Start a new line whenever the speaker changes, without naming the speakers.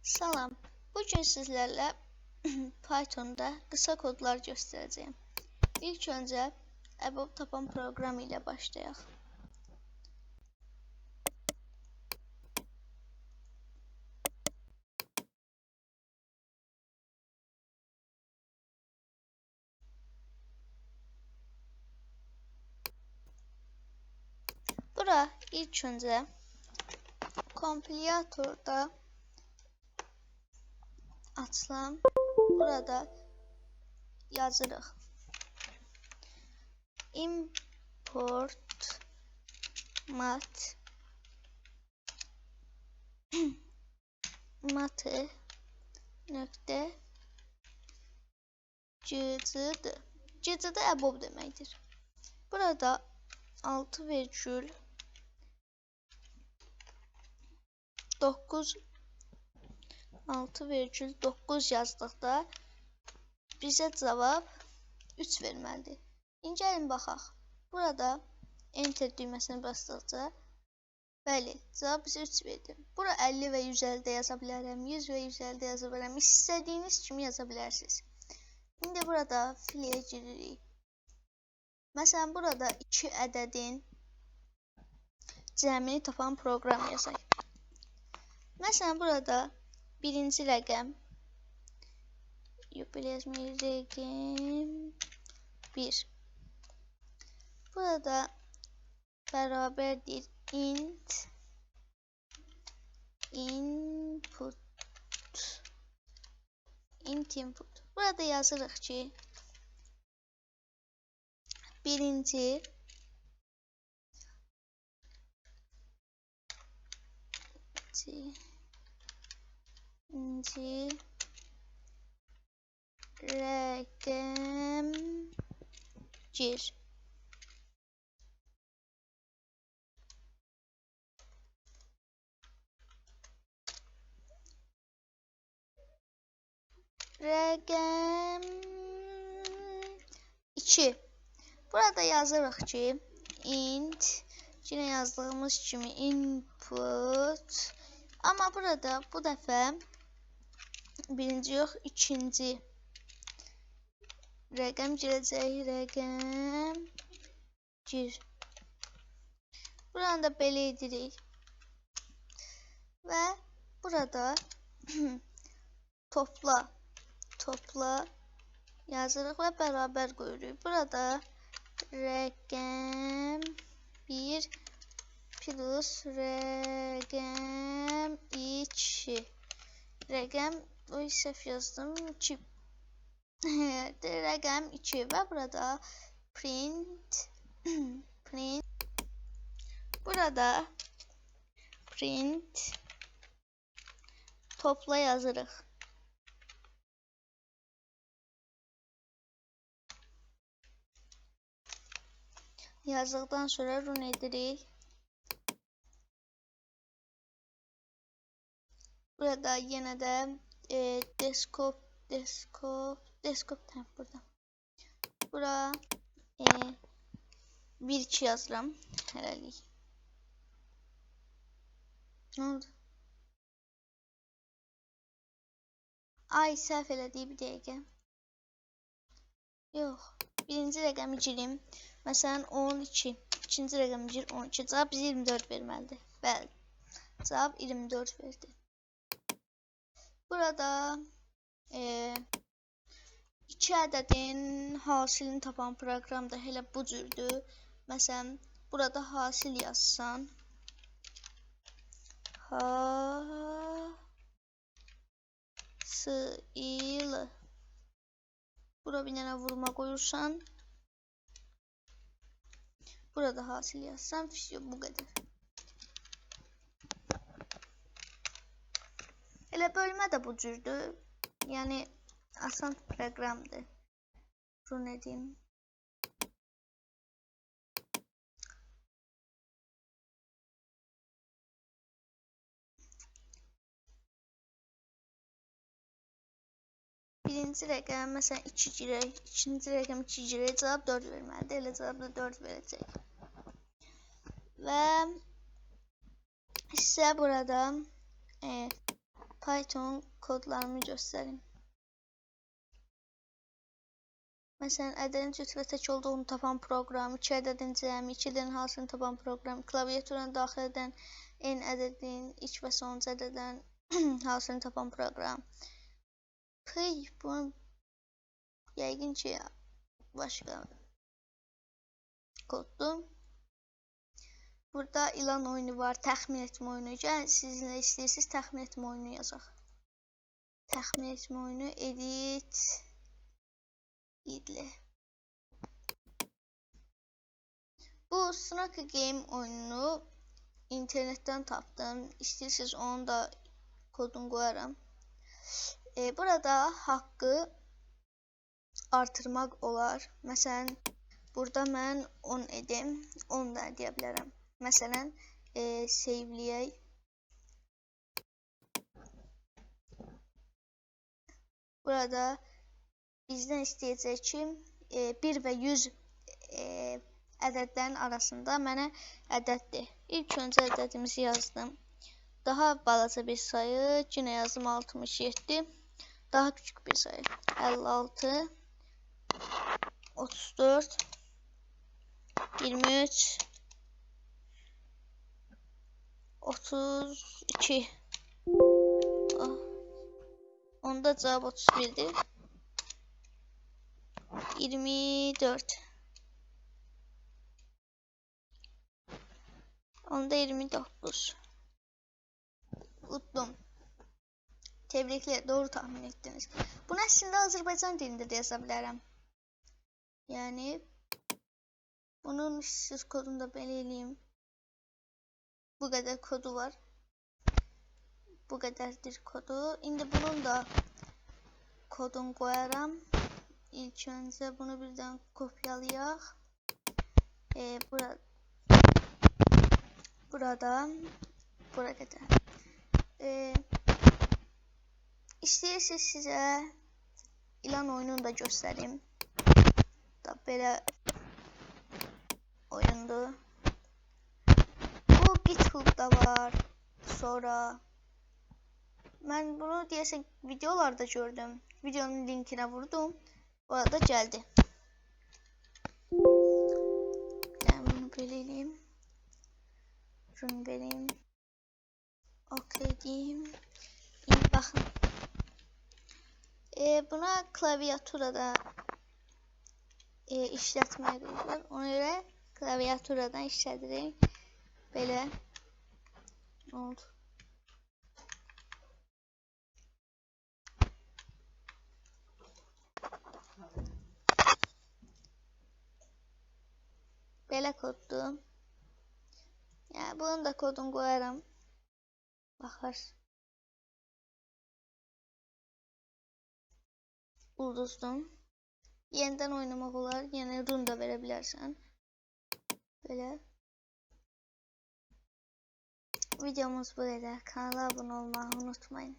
Salam. Bugün sizlərlə Pythonda qısa kodlar göstərəcəyəm. İlk öncə əbob tapan proqramı ilə başlayaq. Bura ilk öncə kompilatorda açılan burada yazırıq. Import mat matı nöqtə gcd. Gcd əbob deməkdir. Burada 6,9 6,9 yazdıqda bizə cavab 3 verməlidir. İndi gəlin baxaq. Burada Enter düyməsini basdıqca bəli, cavab bizə 3 verdi. Bura 50 və 150 də yaza bilərəm, 100 və 150 də yaza bilərəm. İstədiyiniz kimi yaza bilərsiniz. İndi burada fileyə giririk. Məsələn, burada 2 ədədin cəmini tapan proqram yazaq. Məsələn, burada birinci rəqəm, yox, belə yazmayıq, rəqəm 1. Burada bərabərdir int input int input. Burada yazırıq ki, birinci rəqəm gir. Rəqəm 2. Burada yazırıq ki, int, yenə yazdığımız kimi input, amma burada bu dəfə birinci yox, ikinci rəqəm girəcək, rəqəm gir. Buranı da belə edirik və burada topla, topla yazırıq və bərabər qoyuruq. Burada rəqəm 1 plus rəqəm 2. Rəqəm, o səhv yazdım, 2. Rəqəm 2 və burada print, print, burada print topla yazırıq. Yazdıqdan sonra run edirik. Burada yenə də desktop, desktop burada. Bura 1-2 yazıram hələlik. Nə oldu? Ay, səhv elədik bir dəqiqə. Yox, birinci rəqəmi girim. Məsələn, 12. İkinci rəqəmi gir, 12. Cavab bizə 24 verməlidir. Bəli, cavab 24 verdi. Burada iki ədədin hasilini tapan proqram da elə bu cürdür. Məsələn, burada hasil yazsan, hasil, bura bir dənə vurma qoyursan, burada hasil yazsan, bu qədər. Elə bölmə də bu cürdür. Yəni, asan proqramdır. Run edeyim. Birinci rəqəm, məsələn, 2 girək. İkinci rəqəm 2 girək. Cavab 4 verməlidir. Elə cavab da 4 verəcək. Və sizə burada Python kodlarımı göstərim. Məsələn, ədədin cüt və tək olduğunu tapan proqram, 2 ədədin cəmi, 2-dən hansını tapan proqram, klaviaturanı daxil edən n ədədin ilk və sonuncu ədədin hansını tapan proqram. Pıy, bunu yəqin ki, başqa koddur. Burada ilan oyunu var, təxmin etmə oyunu. Gəlin, siz nə istəyirsiniz, təxmin etmə oyunu yazaq. Təxmin etmə oyunu, edit, idle. Bu Snake Game oyununu internetdən tapdım. İstəyirsiniz, onun da kodunu qoyaram. Burada haqqı artırmaq olar. Məsələn, burada mən 10 edim, 10 da deyə bilərəm. Məsələn, saveləyək. Burada bizdən istəyəcək ki, 1 və 100 ədədlərin arasında mənə ədəddir. İlk öncə ədədimizi yazdım. Daha balaca bir sayı, yenə yazdım 67. Daha küçük bir sayı 56, 34, 23, 32. Oh. Onda cavab 31'dir. 24. Onda 29. Utdum. Tebrikler, doğru tahmin etdiniz. Bunu əslində Azərbaycan dilində də yaza bilərəm. Yəni bunun siz kodunu da belə eləyim. Bu qədər kodu var. Bu qədərdir kodu. İndi bunun da kodunu qoyaram. İlk öncə bunu birdən kopyalayaq. Burada bura qədər. İstəyirsiniz sizə ilan oyununu da göstərim. Da belə oyundur. Bu GitHub'da var. Sonra mən bunu deyəsən videolarda gördüm. Videonun linkinə vurdum. Orada gəldi. Yəni bunu belə eləyim. Run vereyim. OK deyim. İndi baxın. Buna klaviaturada işlətmək deyirlər. Ona görə klaviaturadan işlədirik. Belə. Nə oldu? Belə koddur. Yəni bunun da kodunu qoyaram. Baxar. Ulduztum. Yenidən oynamaq olar. Yəni run da verə bilərsən. Belə. Videomuz bu qədər. Kanala abunə olmağı unutmayın.